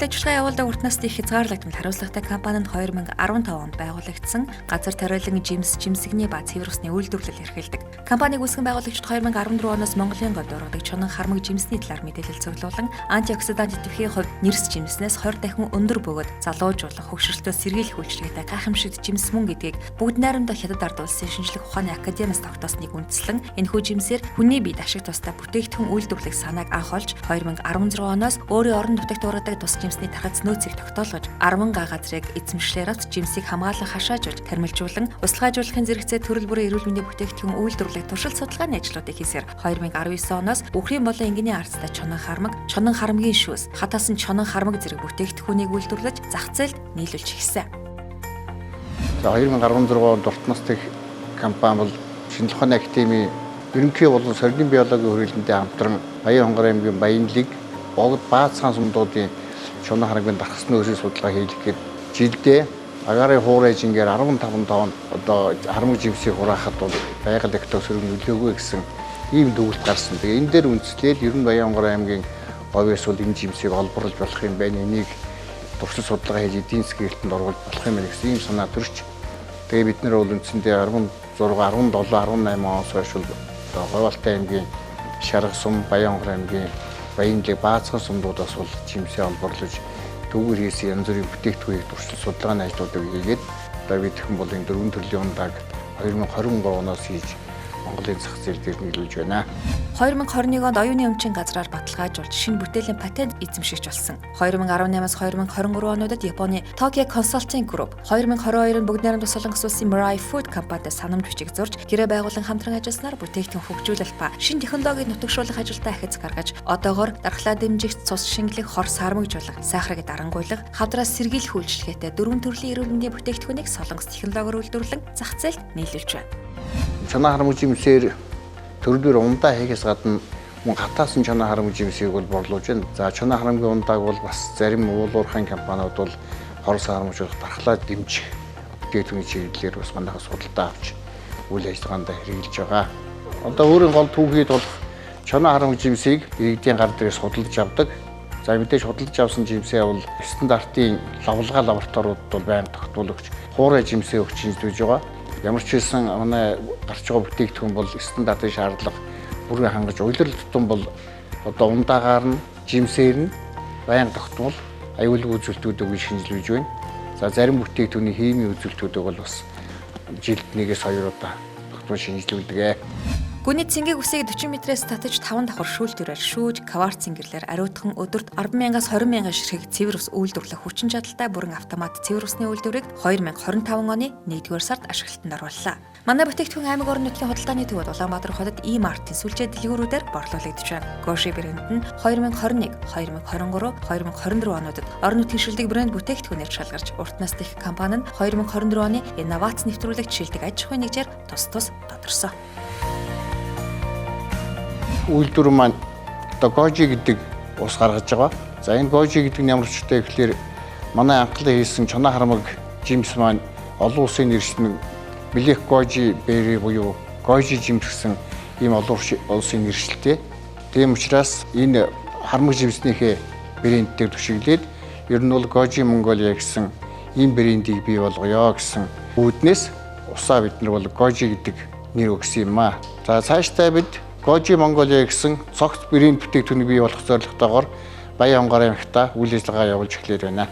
Үйл ажиллагаа явуулдаг урт насны хязгаарлагдмал хариуцлагатай компани нь 2015 онд байгуулагдсан газар тариалан жимс, жимсэгний ба цэвэр усны үйлдвэрлэл эрхэлдэг. Компаниг үүсгэн байгуулагчид 2014 оноос Монголын говьд ургадаг чонон хармаг жимсний талаар мэдээлэл цуглуулан антиоксидант идэвхий хувьд нэрс жимснээс 20 дахин өндөр бөгөөд залуужуулах, хөгшрөлтөөс сэргийлэх үйлчилгээтэй гайхамшигт жимс мөн гэдгийг бүгд найрамдах Хятад ард улсын шинжлэх ухааны академиас тогтоосныг үндэслэн энэхүү жимсээр хүний биед ашиг тустай бүтээгдэхүүн үйлдвэрлэх санааг анх олж 2016 оноос өөрийн орон нутагт ургадаг тус жимсний тархац нөөцийг тогтоолгож 10 га газрыг эзэмшлээр авч жимсийг хамгаалан хашаажуулж тармилжуулан усалгаажуулахын зэрэгцээ төрөл бүрийн эрүүл мэндийн бүтээгдэхүүн үйлдвэрлэх туршилт судалгааны ажлуудыг хийсээр 2019 оноос үхрийн болон энгэний арцтай чонон хармаг, чонон хармагийн шүүс, хатаасан чонон хармаг зэрэг бүтээгдэхүүнийг үйлдвэрлэж зах зээлд нийлүүлж эхэлсэн. За 2016 онд Урт нас тех компани бол шинжлэх ухааны академийн ерөнхий болон сорилын биологийн хүрээлэндээ хамтран Баян-Хонгор аймгийн Баянлиг, Богд, Баацхан сумдуудын чонон харамгийн дархас нөөцийн судалгаа хийлгэхэд жилдээ агарын хуурай жингээр 15 тонн одоо харамг жимсийг хураахад бол байгаль экологи сөрөг нөлөөгөө гэсэн ийм дүгнэлт гарсан. Тэгээ энэ дээр үндэслээд ер нь Баян-Хонгор аймгийн говьос бол энэ жимсийг олборлож болох юм байна. Энийг туршил судалгаа хийж эдийн засгийн хэлтэнд оруулж болох юм байна гэсэн ийм санаа төрч тэгээ бид нар бол үндсэндээ 16, 17, 18 оноос хойш бол одоо Говьалтай аймгийн Шарга сум, Баян-Хонгор аймгийн Баянлаг, Баацхан сумдуудаас бол жимсээ олборлож төвгөр хийсэн янз бүрийн бүтээгдэхүүнийг туршил судалгааны ажлуудыг хийгээд одоо бид хэн бол энэ дөрвөн төрлийн ундааг 2023 оноос хийж Монголын зах зээл дээр нийлүүлж байна. 2021 онд оюуны өмчийн газраар баталгаажуулж шинэ бүтээлийн патент эзэмшигч болсон. 2018-аас 2023 онуудад Японы Tokyo Consulting Group, 2022 онд Бүгд найрамдах Солонгос улсын Mirai Food компанитай санамж бичиг зурж гэрээ байгуулан хамтран ажилласнаар бүтээгдэхүүн хөгжүүлэлт ба шинэ технологиг нутагшуулах ажилдаа ахиц гаргаж одоогоор дархлаа дэмжих, цус шингэлэх, хор сармагжуулах, сахарыг дарангуйлах, хавдраас сэргийлэх үйлчилгээтэй дөрвөн төрлийн эрүүл мэндийн бүтээгдэхүүнийг Солонгос технологиор үйлдвэрлэн зах зээлд нийлүүлж байна. Чонон харамг жимсээр төрөл бүр ундаа хийхээс гадна мөн хатаасан чонон харамг жимсийг бол борлуулж байна. За чонон харамгийн ундааг бол бас зарим уулуурхайн компаниуд бол хор сармагжуулах, дархлаа дэмжих бүтээгдэхүүний чиглэлээр бас манайхаас худалдаа авч үйл ажиллагаанд хэрэглэж байгаа. Одоо өөрийн гол түүхийд болох чонон харамг жимсийг иргэдийн гар дээрээс худалдаж авдаг. За мэдээж худалдаж авсан жимсээ бол стандартын лавлгаа лабораториудад бол байнга тогтмол өгч хуурай жимсээ өгч шинжилж байгаа. Ямар ч байсан манай гарч байгаа бүтээгдэхүүн бол стандартын шаардлага бүрэн хангаж улирал тутам бол одоо ундаагаар нь жимсээр нь байнга тогтмол аюулгүй үзүүлэлтүүдийг шинжилж байна. За зарим бүтээгдэхүүний химийн үзүүлэлтүүдийг бол бас жилд нэгээс хоёр удаа тогтмол шинжилүүлдэг. Гүний цэнгийг үсийг 40 метрээс татаж 5 давхар шүүлтүүрээр шүүж, кварц цэнгэрлэр ариутхан өдөрт 10,000-аас 20,000 ширхэг цэвэр ус үйлдвэрлэх хүчин чадалтай бүрэн автомат цэвэр усны үйлдвэрийг 2025 оны 1-р сард ашиглалтанд орууллаа. Манай бүтээгдэхүүн аймаг орон нутгийн худалдааны төвөд Улаанбаатар хотод E-Mart-ын сүлжээ дэлгүүрүүдээр борлуулагдаж байна. Гоши брэнд нь 2021, 2023, 2024 онуудад орон нутгийн шилдэг брэнд бүтээгдэхүүнээр шалгарч, урт нас тех компани нь 2024 оны инновац нэвтрүүлэгт шилдэг аж ахуйн нэгжээр тус тус тодорсон. Үйлдвэр маань одоо гожи гэдэг ус гаргаж байгаа. За энэ гожи гэдэг нь ямар учиртай гэхлээр манай анхлан хийсэн чоноо харамг жимс маань олон улсын нэршил Black Goji Berry буюу гожи жимс гэсэн ийм олон улсын нэршилтэй. Тийм учраас энэ харамг жимснийхээ брэндээр түшиглээд ер нь бол Гожи Монголиа гэсэн ийм брендийг бий болгоё гэсэн үүднээс усаа бид нар бол Гожи гэдэг нэр өгсөн юм аа. За цаашдаа бид Гожи Монголиа гэсэн цогц брэнд бүтээгдэхүүнийг бий болгох зорилготойгоор Баян-Хонгор аймагта үйл ажиллагаа явуулж эхлээд байна.